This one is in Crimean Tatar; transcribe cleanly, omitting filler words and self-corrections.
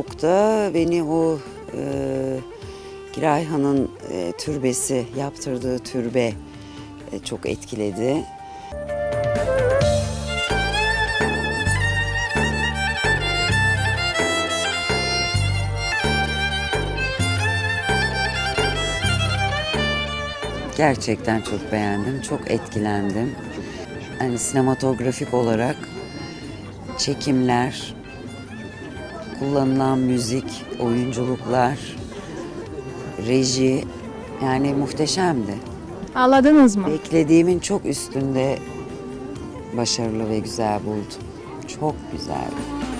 çoq da beni o Giray Hanıñ türbesi, yaptırdığı türbe çoq etkiledi. Gerçekten çoq beğendim, çoq etkilendim. Yani sinematografik olaraq çekimler, qullanılan müzik, oyunculıqlar, reji, yani muhteşemdi. Ağladıñızmı? Beklediğimin çoq üstünde başarılı ve güzel buldum. Çoq güzeldi.